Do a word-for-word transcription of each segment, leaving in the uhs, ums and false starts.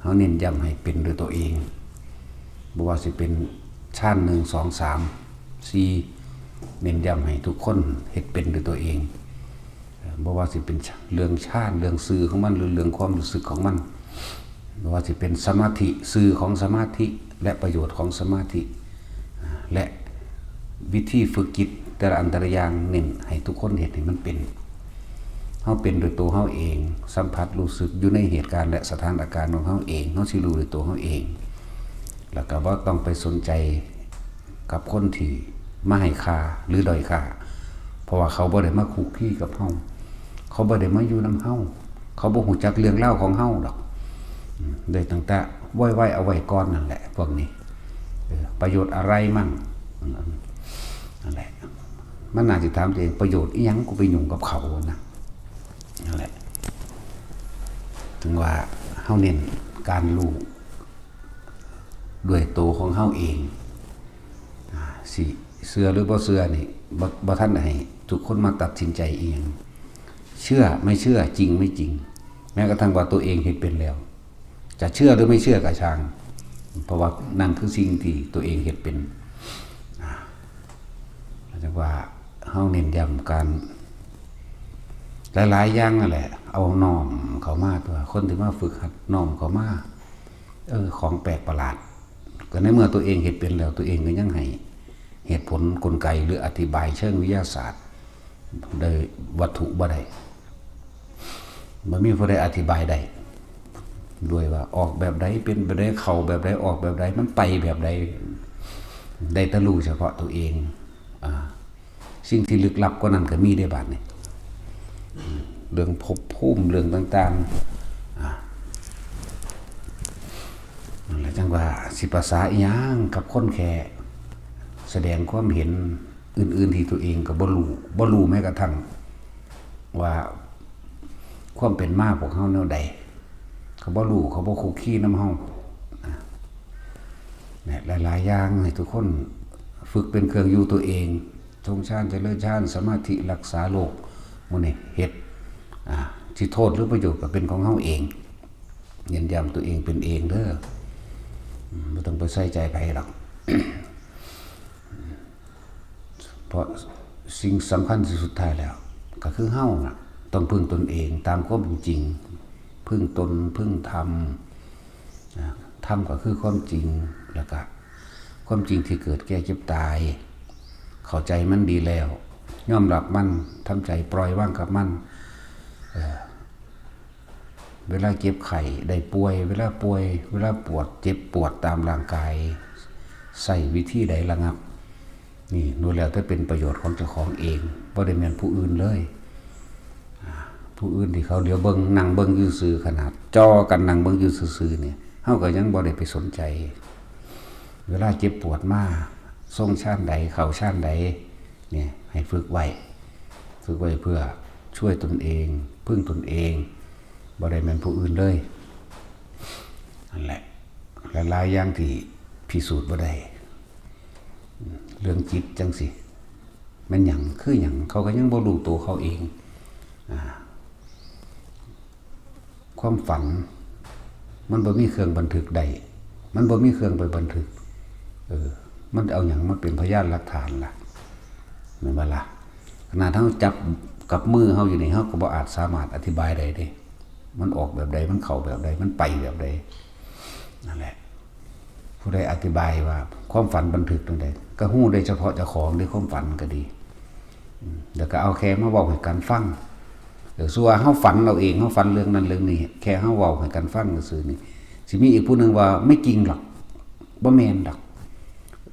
เฮาเน้นย้ำให้เป็นด้วยตัวเอง บ่ว่าสิเป็นฌานหนึ่ง สอง สาม สี่ เน้นย้ำให้ทุกคนเฮ็ดเป็นด้วยตัวเอง บ่ว่าสิเป็นเรื่องฌาน เรื่องชื่อของมัน หรือเรื่องความรู้สึกของมัน บ่ว่าสิเป็นสมาธิ ชื่อของสมาธิ และประโยชน์ของสมาธิ และวิธีฝึกจิตแต่ละอันแต่ละอย่าง เน้นให้ทุกคนเฮ็ดให้มันเป็น เฮาเป็นด้วยตัวเฮาเอง สัมผัสรู้สึกอยู่ในเหตุการณ์และสถานการณ์ของเฮาเอง เฮาสิรู้ด้วยตัวเฮาเอง แล้วก็บ่ต้องไปสนใจกับคนที่มาให้ค่าหรือด้อยค่า เพราะว่าเขาบ่ได้มาคุกคีกับเฮา เขาบ่ได้มาอยู่นำเฮา เขาบ่ฮู้จักเรื่องราวของเฮาดอก อืม ได้ตั้งแต่ไว้ๆ เอาไว้ก่อนนั่นแหละ พวกนี้ เออ ประโยชน์อะไรมั่ง อืม นั่นแหละ มันน่าสิถามตัวเอง ประโยชน์อิหยังกูไปยุ่งกับเขานะ นั่นแหละ ถึงว่าเฮาเน้นการรู้ด้วยตัวของเฮาเอง อ่า สิเชื่อหรือบ่เชื่อนี่ บ่ บ่ทันให้ทุกคนมาตัดสินใจอิหยัง เชื่อไม่เชื่อ จริงไม่จริง แม้กระทั่งว่าตัวเองเฮ็ดเป็นแล้ว จะเชื่อหรือไม่เชื่อก็ช่าง เพราะว่านั่นคือสิ่งที่ตัวเองเฮ็ดเป็น อ่า จั่งว่าเฮาเน้นย้ำการหลายๆ อย่างนั่นแหละ เอาน้อมเข้ามาตัว คนที่มาฝึกหัดน้อมเข้ามา เออ ของแปลกประหลาด ก็ในเมื่อตัวเองเฮ็ดเป็นแล้ว ตัวเองก็ยังให้เหตุผลกลไกหรืออธิบายเชิงวิทยาศาสตร์ ได้วัตถุบ่ได้ บ่มีผู้ใดอธิบายได้ ด้วยว่าออกแบบใด เป็นแบบใด เข้าแบบใด ออกแบบใด มันไปแบบใด ได้แต่รู้เฉพาะตัวเอง อ่า สิ่งที่ลึกลับกว่านั้นก็มีได้บาดนี้ เรื่องภพภูมิ เรื่องต่างๆ อ่า นั่นแหละจั่งว่าสิภาษาอิหยังกับคนแค่แสดงความเห็นอื่นๆ ที่ตัวเองก็บ่รู้ บ่รู้แม้กระทั่งว่าความเป็นมาพวกเฮาแนวใด เขาบ่รู้ เขาบ่คุกคีนำเฮา อ่า เนี่ย หลายๆ อย่างให้ทุกคนฝึกเป็นเครื่องอยู่ตัวเอง ทรงฌาน เจริญฌาน สมาธิ รักษาโรค หมู่นี้เฮ็ด อ่า สิโทษหรือประโยชน์ก็เป็นของเฮาเอง เน้นย้ำตัวเองเป็นเองเด้อ อืม บ่ต้องไปใส่ใจไผดอก เพราะสิ่งสำคัญที่สุดท้ายแล้ว ก็คือเฮาน่ะ ต้องพึ่งตนเองตามความเป็นจริง พึ่งตน พึ่งธรรม อ่า ธรรมก็คือความจริง แล้วก็ความจริงที่เกิดแก่เจ็บตาย เข้าใจมันดีแล้ว ยอมรับมัน ทำใจปล่อยวางกับมัน เออ เวลาเจ็บไข้ได้ป่วย เวลาป่วย เวลาปวดเจ็บปวดตามร่างกาย ใช้วิธีใดระงับ นี่ล้วนแล้วแต่เป็นประโยชน์ของเจ้าของเอง บ่ได้แม่นผู้อื่นเลย อ่า ผู้อื่นที่เขาเหลียวเบิ่ง นั่งเบิ่งอยู่ซื่อ ขนาดจ่อกันนั่งเบิ่งอยู่ซื่อๆ เนี่ย เฮาก็ยังบ่ได้ไปสนใจ เวลาเจ็บปวดมา ทรงฌานใด เข้าฌานใด เนี่ย ให้ฝึกไว้ ฝึกไว้เพื่อช่วยตนเอง พึ่งตนเอง บ่ได้แม่นผู้อื่นเลย นั่นแหละ หลายๆ อย่างที่พิสูจน์บ่ได้ เรื่องจิตจั่งซี้ แม่นหยัง คือหยัง เขาก็ยังบ่รู้ตัวเขาเอง อ่า ความฝัน มันบ่มีเครื่องบันทึกได้ มันบ่มีเครื่องไปบันทึก เออ มันเอาหยังมาเป็นพยานหลักฐานล่ะ แม่นบ่ล่ะ ขนาดเฮาจับกับมือเฮาอยู่นี่ เฮาก็บ่อาจสามารถอธิบายได้เด้ มันออกแบบใด มันเข้าแบบใด มันไปแบบใด นั่นแหละ ผู้ใดอธิบายว่าความฝันบันทึกจั่งใด ก็ฮู้ได้เฉพาะเจ้าของเด้ ความฝันก็ดี อืม แล้วก็เอาแค่มาเว้าให้กันฟัง เออ ส่วนเฮาฝันเอาเอง เฮาฝันเรื่องนั้นเรื่องนี้ แค่เฮาเว้าให้กันฟังซื่อๆ นี่ สิมีอีกผู้หนึ่งว่า "ไม่จริงหรอก บ่แม่นดอก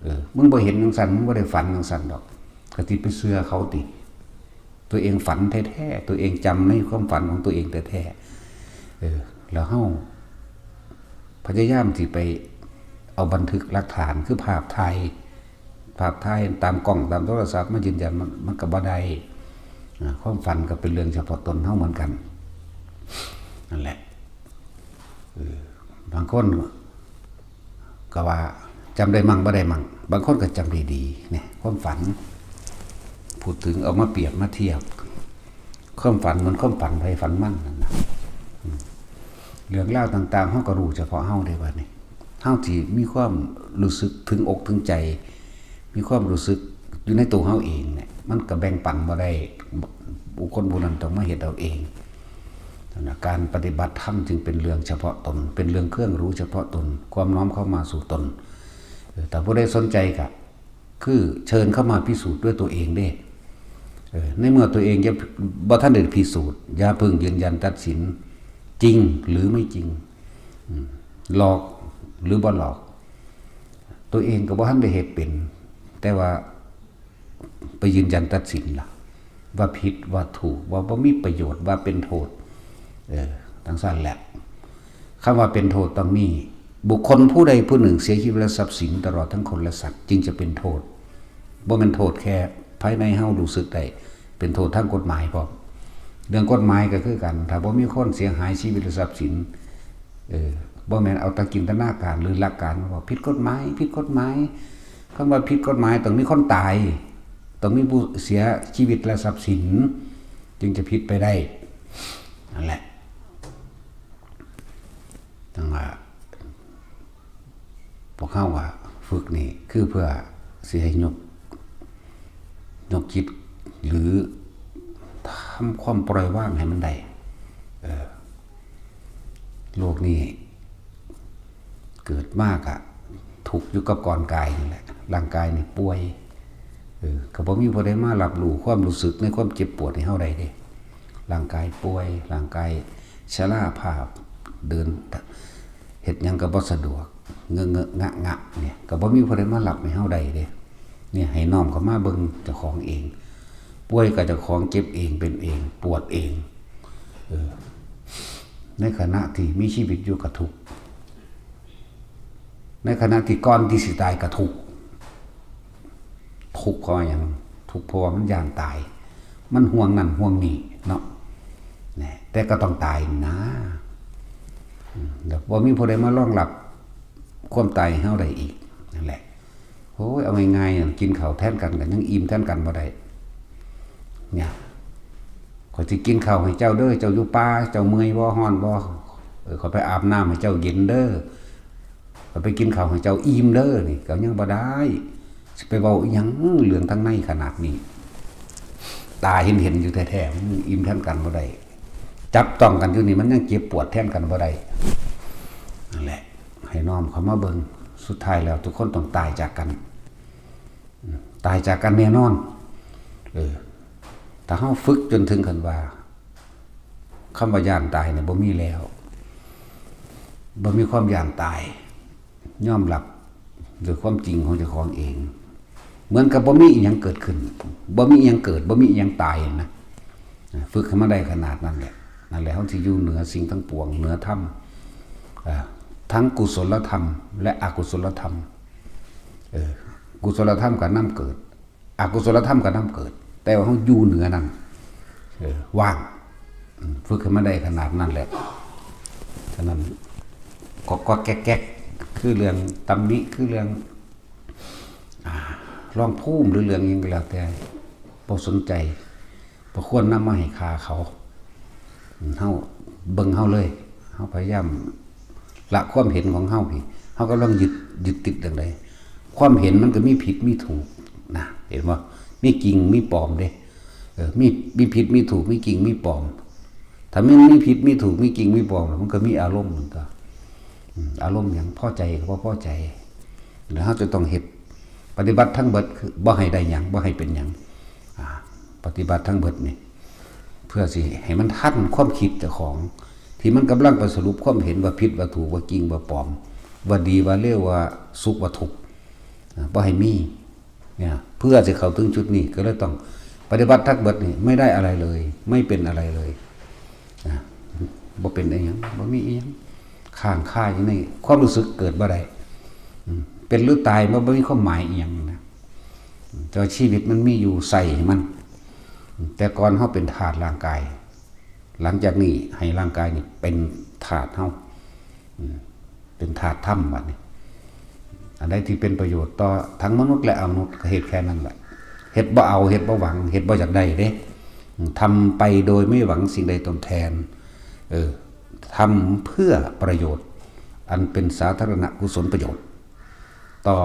เออ มึงบ่เห็นจั่งซั้น มึงบ่ได้ฝันจั่งซั้นดอก" ก็สิไปเชื่อเขาติ ตัวเองฝันแท้ๆ ตัวเองจำในความฝันของตัวเองแท้ๆ เออ แล้วเฮาพยายามสิไปเอาบันทึกหลักฐาน คือภาพถ่าย ภาพถ่ายตามกล้อง ตามโทรศัพท์มายืนยัน มัน มันก็บ่ได้ อ่า ความฝันก็เป็นเรื่องเฉพาะตนเฮาเหมือนกัน นั่นแหละ เออ บางคนก็ว่าจำได้มั่งบ่ได้มั่ง บางคนก็จำได้ดี เนี่ย ความฝัน พูดถึงเอามาเปรียบมาเทียบ ความฝันเหมือนความฝันไผฝันมันนั่นนะ อืม เรื่องราวต่างๆ เฮาก็รู้เฉพาะเฮาเด้บัดนี้ เฮาสิมีความรู้สึกถึงอกถึงใจ มีความรู้สึกอยู่ในตัวเฮาเองเนี่ย มันก็แบ่งปันบ่ได้ บุคคลผู้นั้นต้องมาเฮ็ดเอาเอง นั่นน่ะ การปฏิบัติธรรมจึงเป็นเรื่องเฉพาะตน เป็นเรื่องเครื่องรู้เฉพาะตน ความน้อมเข้ามาสู่ตน เออ ถ้าผู้ใดสนใจก็ คือเชิญเข้ามาพิสูจน์ด้วยตัวเองเด้ เออ ในเมื่อตัวเองยังบ่ทันได้พิสูจน์ อย่าเพิ่งยืนยันตัดสิน จริงหรือไม่จริง อืม หลอกหรือบ่หลอก ตัวเองก็บ่ทันได้เฮ็ดเป็น แต่ว่าไปยืนยันตัดสินล่ะ ว่าผิดว่าถูก ว่าบ่มีประโยชน์ ว่าเป็นโทษ เออ จั่งซั้นแหละ คำว่าเป็นโทษต้องมี บุคคลผู้ใดผู้หนึ่งเสียชีวิตและทรัพย์สินตลอดทั้งคนและสัตว์ จึงจะเป็นโทษ บ่แม่นโทษแค่ภายในเฮารู้สึกได้ เป็นโทษทางกฎหมายพร้อม เรื่องกฎหมายก็คือกัน ถ้าบ่มีคนเสียหายชีวิตและทรัพย์สิน เออ บ่แม่นเอาแต่จินตนาการหรือหลักการมาว่าผิดกฎหมาย ผิดกฎหมาย คำว่าผิดกฎหมายต้องมีคนตาย ต้องมีผู้เสียชีวิตและทรัพย์สิน จึงจะผิดไปได้ นั่นแหละ จั่งว่า พวกเฮาว่าฝึกนี่คือเพื่อสิให้ยก ยกจิต หรือทำความปล่อยวางให้มันได้ เออ โลกนี้ เกิดมากะทุกข์อยู่กับกองกายนี่แหละ ร่างกายนี่ป่วย เออ ก็บ่มีผู้ใดมารับรู้ความรู้สึกในความเจ็บปวดให้เฮาได้เด้ ร่างกายป่วย ร่างกายชราภาพ เดิน เฮ็ดหยังก็บ่สะดวก เงอะเงอะงะงะเนี่ย ก็บ่มีผู้ใดมารับให้เฮาได้เด้ เนี่ย ให้น้อมเข้ามาเบิ่งเจ้าของเอง ป่วยก็เจ้าของเจ็บเอง เป็นเอง ปวดเอง เออ ในขณะที่มีชีวิตอยู่ก็ทุกข์ ในขณะที่ก่อนที่สิตายก็ทุกข์ ทุกข์เพราะหยัง ทุกข์เพราะว่ามันย้านตาย มันห่วงนั่นห่วงนี่เนาะ นะ แต่ก็ต้องตายนะ อืม แล้วบ่มีผู้ใดมารองรับความตายให้เฮาได้อีก นั่นแหละ โอ้ย เอาง่ายๆ กินข้าวแทนกันก็ยังอิ่มแทนกันบ่ได้ เนี่ย ข้อยสิกินข้าวให้เจ้าเด้อ เจ้าอยู่ป่า เจ้าเมื่อยบ่ ร้อนบ่ เออ ข้อยไปอาบน้ำให้เจ้าเย็นเด้อ ข้อยไปกินข้าวให้เจ้าอิ่มเด้อ นี่ก็ยังบ่ได้ สิไปเว้าอิหยังเรื่องทางในขนาดนี้ ตาเห็นๆ อยู่แท้ๆ มันอิ่มแทนกันบ่ได้ จับต้องกันอยู่นี่มันยังเจ็บปวดแทนกันบ่ได้ นั่นแหละ ให้น้อมเข้ามาเบิ่ง สุดท้ายแล้วทุกคนต้องตายจากกัน ตายจากกันแน่นอน เออ ถ้าเฮาฝึกจนถึงขั้นว่า คำว่าย้านตายเนี่ยบ่มีแล้ว บ่มีความย้านตาย ยอมรับด้วยความจริงของเจ้าของเอง เหมือนกับบ่มีอิหยังเกิดขึ้น บ่มีอิหยังเกิด บ่มีอิหยังตายนะ ฝึกให้มันได้ขนาดนั้นแหละ นั่นแหละ เฮาสิอยู่เหนือสิ่งทั้งปวง เหนือธรรม อ่า ทั้งกุศลธรรม และอกุศลธรรม เออ กุศลธรรมก็นำเกิด อกุศลธรรมก็นำเกิด แต่ว่าเฮาอยู่เหนือนั้น เออ ว่าง อืม ฝึกให้มันได้ขนาดนั้นแหละ ฉะนั้น ก็ ก็แก๊กๆ คือเรื่องตำหนิ คือเรื่อง อ่า รองภูมิ หรือเรื่องหยังก็แล้วแต่ บ่สนใจ บ่ควรนำมาให้ค่าเขา เฮาเบิ่งเฮาเลย เฮาพยายามละความเห็นของเฮาพี้ เฮากำลังยึด ยึดติดเรื่องใด ความเห็นมันก็มีผิดมีถูกนะ เห็นบ่ มีจริงมีปลอมเด้ เออ มี มีผิดมีถูก มีจริงมีปลอม ถ้ามันมีผิดมีถูก มีจริงมีปลอม มันก็มีอารมณ์ มันก็ อืม อารมณ์หยัง พอใจก็บ่พอใจ แล้วเฮาจะต้องเฮ็ด ปฏิบัติทั้งเบิดคือบ่ให้ได้หยัง บ่ให้เป็นหยัง อ่า ปฏิบัติทั้งเบิดนี่ เพื่อสิให้มันทันความคิดเจ้าของ ที่มันกำลังไปสรุปความเห็นว่าผิดว่าถูก ว่าจริงว่าปลอม ว่าดีว่าเลว ว่าสุขว่าทุกข์ อ่า บ่ให้มี เนี่ย เพื่อสิเข้าถึงจุดนี้ก็เลยต้องปฏิบัติทั้งเบิดนี่ ไม่ได้อะไรเลย ไม่เป็นอะไรเลย อ่า บ่เป็นอิหยัง บ่มีอิหยัง ค้างคาอยู่ในความรู้สึกเกิดบ่ได้ อืม เป็นหรือตายมันบ่มีความหมายอิหยังนะ แต่ว่าชีวิตมันมีอยู่ ใส่ให้มัน แต่ก่อนเฮาเป็นธาตุร่างกาย หลังจากนี้ให้ร่างกายนี่เป็นธาตุเฮา อืม เป็นธาตุธรรมบัดนี้ อันใดที่เป็นประโยชน์ต่อทั้งมนุษย์และอมนุษย์ก็เฮ็ดแค่นั้นแหละ เฮ็ดบ่เอา เฮ็ดบ่หวัง เฮ็ดบ่อยากได้เด้ อืม ทำไปโดยไม่หวังสิ่งใดตอบแทน เออ ทำเพื่อประโยชน์ อันเป็นสาธารณกุศลประโยชน์ ต่อ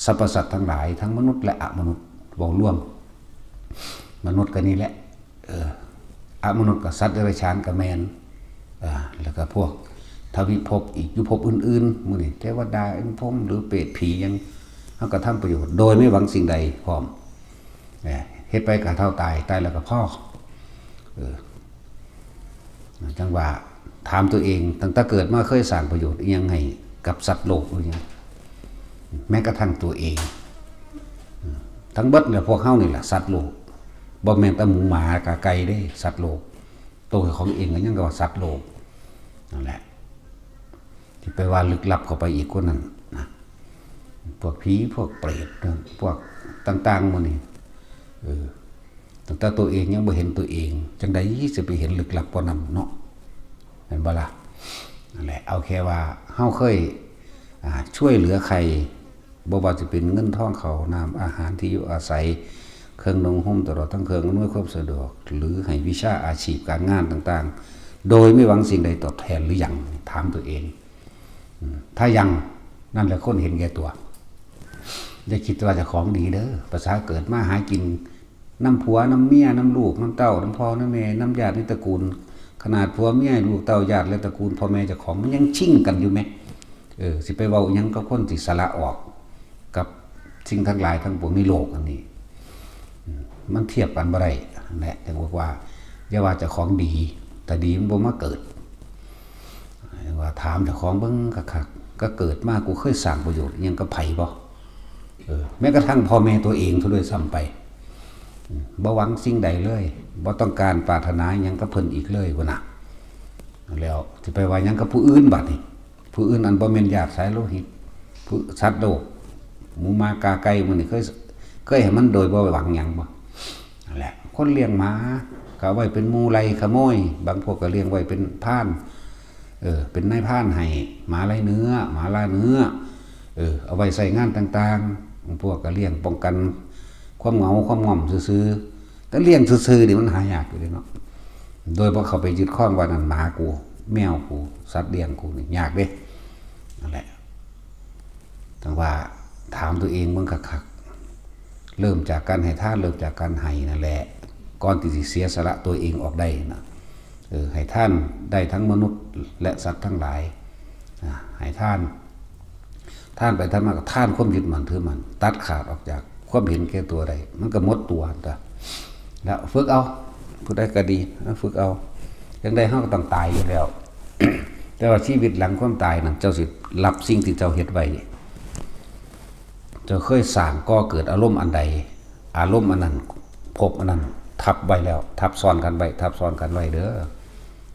สรรพสัตว์ทั้งหลายทั้งมนุษย์และอมนุษย์ เว้ารวม มนุษย์ก็นี่แหละ เออ อมนุษย์กับสัตว์เดรัจฉานกับแมน อ่า แล้วก็พวกทวิภพอีกอยู่ภพอื่นๆ มื้อนี้เทวดาอินพรหมหรือเปรตผีหยัง เฮาก็ทำประโยชน์โดยไม่หวังสิ่งใดพร้อม เออ เฮ็ดไปก็เท่าตาย ตายแล้วก็พอ เออ จั่งว่าถามตัวเอง ตั้งแต่เกิดมาเคยสร้างประโยชน์อิหยังให้กับสัตว์โลกหรือยัง แม้กระทั่งตัวเอง ทั้งเบิดเนี่ยพวกเฮานี่แหละสัตว์โลก บ่แม่นแต่หมูหมากาไก่เด้ สัตว์โลก ตัวของเองก็ยังก็ว่าสัตว์โลก นั่นแหละ ที่ไปว่าลึกลับเข้าไปอีกกว่านั้นนะ พวกผี พวกเปรต พวกต่างๆ หมู่นี้ เออ ตั้งแต่ตัวเองยังบ่เห็นตัวเอง จั่งใดสิไปเห็นลึกลับกว่านั้นเนาะ แม่นบ่ล่ะ นั่นแหละ เอาแค่ว่าเฮาเคย อ่า ช่วยเหลือใคร บ่ว่าจะเป็นเงินทองข้าวน้ำอาหารที่อยู่อาศัย เครื่องนุ่งห่ม ตลอดทั้งเครื่องอำนวยความสะดวก หรือให้วิชาอาชีพการงานต่างๆ โดยไม่หวังสิ่งใดตอบแทนหรือยัง ถามตัวเอง อืม ถ้ายัง นั่นแหละคนเห็นแก่ตัว อย่าคิดว่าเจ้าของดีเด้อ ภาษาเกิดมาหากิน นำผัว นำเมีย นำลูก นำเต้า นำพ่อนำแม่ นำญาติในตระกูล ขนาดผัวเมีย ลูกเต้า ญาติและตระกูล พ่อแม่เจ้าของ มันยังชิงกันอยู่แหม เออ สิไปเว้าอิหยังกับคนที่สละออก กับสิ่งทั้งหลายทั้งปวงในโลกอันนี้ อืม มันเทียบกันบ่ได้ นั่นแหละ จั่งบอกว่า อย่าว่าเจ้าของดี แต่ดีมันบ่มาเกิด ว่าถามเจ้าของเบิ่งคักๆ ก็เกิดมากูเคยสร้างประโยชน์อิหยังกับไผบ่ เออ แม้กระทั่งพ่อแม่ตัวเองซะด้วยซ้ำไป อืม บ่หวังสิ่งใดเลย บ่ต้องการปรารถนาอิหยังกับเพิ่นอีกเลยพุ้นน่ะ แล้วสิไปว่าหยังกับผู้อื่นบัดนี้ ผู้อื่นอันบ่แม่นญาติสายโลหิต ผู้สัตว์โลก หมูหมากาไก่หมู่นี้เคย เคยให้มันโดยบ่หวังหยังบ่ นั่นแหละ คนเลี้ยงหมาก็เอาไว้เป็นหมู่ไล่ขโมย บางพวกก็เลี้ยงไว้เป็นพราน เออ เป็นนายพรานให้ หมาไล่เนื้อ หมาล่าเนื้อ เออ เอาไว้ใช้งานต่างๆ บางพวกก็เลี้ยงป้องกันความเหงาความง่อมซื่อๆ แต่เลี้ยงซื่อๆ นี่มันหายากอยู่เด้เนาะ โดยบ่เข้าไปยึดครองว่านั่นหมากู แมวกู สัตว์เลี้ยงกูนี่ยากเด้ นั่นแหละ จั่งว่าถามตัวเองเบิ่งคักๆ เริ่มจากการให้ทาน เริ่มจากการให้นั่นแหละ ก่อนที่สิเสียสละตัวเองออกได้นะ เออ ให้ทานได้ทั้งมนุษย์และสัตว์ทั้งหลาย อ่า ให้ทาน ทานไปทานมาก็ทานความยึดมั่นถือมั่น ตัดขาดออกจากความเห็นแก่ตัวได้ มันก็หมดตัวหั่นตั๊ว แล้วฝึกเอา ผู้ใดก็ดี ฝึกเอา จั่งใดเฮาก็ต้องตายอยู่แล้ว แต่ว่าชีวิตหลังความตายนั่น เจ้าสิรับสิ่งที่เจ้าเฮ็ดไว้ เจ้าเคยสร้างก่อเกิดอารมณ์อันใด อารมณ์อันนั้น ภพอันนั้น ทับไว้แล้ว ทับซ้อนกันไว้ ทับซ้อนกันไว้เด้อ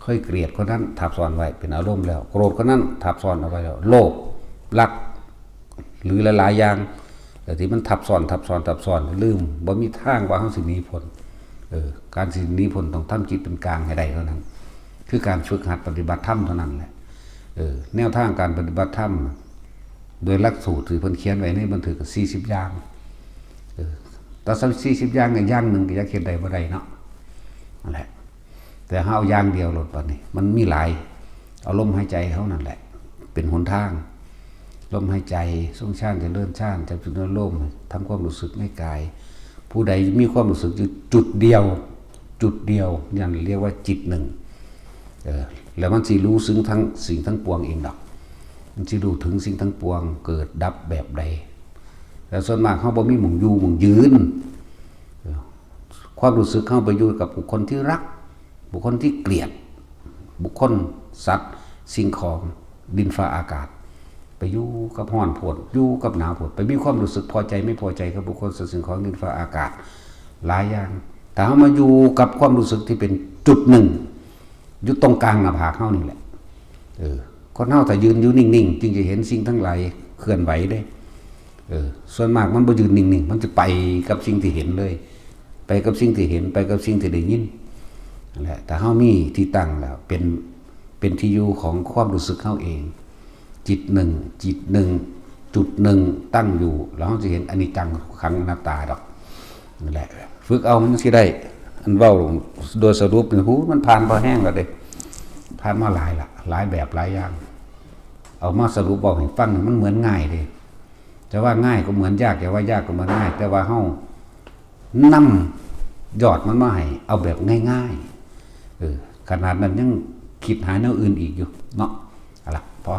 เคยเกลียดคนนั้น ทับซ้อนไว้เป็นอารมณ์แล้ว โกรธคนนั้น ทับซ้อนเอาไว้แล้ว โลภ รัก หรือหลายๆ อย่าง แต่ที่มันทับซ้อน ทับซ้อน ทับซ้อน ลืม บ่มีทางว่าเฮาสิหนีพ้น เออ การสิหนีพ้นต้องทำจิตเป็นกลางให้ได้เท่านั้น คือการฝึกหัดปฏิบัติธรรมเท่านั้นแหละ เออ แนวทางการปฏิบัติธรรม โดยหลักสูตรที่เพิ่นเขียนไว้ในบันทึก สี่สิบ อย่าง เออ แต่ สี่สิบ อย่างเนี่ย อย่างหนึ่งก็ยังเฮ็ดได้บ่ได้เนาะ นั่นแหละ แต่เฮาเอาอย่างเดียวโลดบัดนี้ มันมีหลาย เอาลมหายใจเฮานั่นแหละ เป็นหนทาง ลมหายใจ ทรงฌาน เจริญฌาน จับจุดในลม ทำความรู้สึกในกาย ผู้ใดมีความรู้สึกอยู่จุดเดียว จุดเดียว นั่นเรียกว่าจิตหนึ่ง เออ แล้วมันสิรู้ซึ่งทั้งสิ่งทั้งปวงเองดอก มันสิรู้ถึงสิ่งทั้งปวง เกิดดับแบบใด แต่ส่วนมากเฮาบ่มีหม่องอยู่หม่องยืน เออ ความรู้สึกเฮาไปอยู่กับบุคคลที่รัก บุคคลที่เกลียด บุคคล สัตว์ สิ่งของ ดินฟ้าอากาศ ไปอยู่กับร้อนโพด อยู่กับหนาวโพด ไปมีความรู้สึกพอใจไม่พอใจกับบุคคล สัตว์ สิ่งของ ดินฟ้าอากาศ หลายอย่าง ถ้าเฮามาอยู่กับความรู้สึกที่เป็นจุดหนึ่ง อยู่ตรงกลางหน้าผากเฮานี่แหละ เออ คนเฮาถ้ายืนอยู่นิ่งๆ จึงจะเห็นสิ่งทั้งหลายเคลื่อนไหวเด้ เออ ส่วนมากมันบ่ยืนนิ่งๆ มันจะไปกับสิ่งที่เห็นเลย ไปกับสิ่งที่เห็น ไปกับสิ่งที่ได้ยิน นั่นแหละ ถ้าเฮามีที่ตั้งแล้ว เป็น เป็นที่อยู่ของความรู้สึกเฮาเอง จิตหนึ่ง จิตหนึ่ง จุดหนึ่งตั้งอยู่ แล้วเฮาสิเห็นอนิจจัง ทุกขัง อนัตตาดอก นั่นแหละ ฝึกเอามันสิได้ อันเว้าโดยสรุปนี่ หู มันผ่านพอแห้งแล้วเด้ ผ่านมาหลายละ หลายแบบหลายอย่าง เอามาสรุปบอกให้ฟังนี่มันเหมือนง่ายเลย จะว่าง่ายก็เหมือนยาก จะว่ายากก็เหมือนง่าย แต่ว่าเฮา นำยอดมันมาให้ เอาแบบง่ายๆ เออ ขนาดนั้นยังคิดหาแนวอื่นอีกอยู่เนาะ เอาละพอ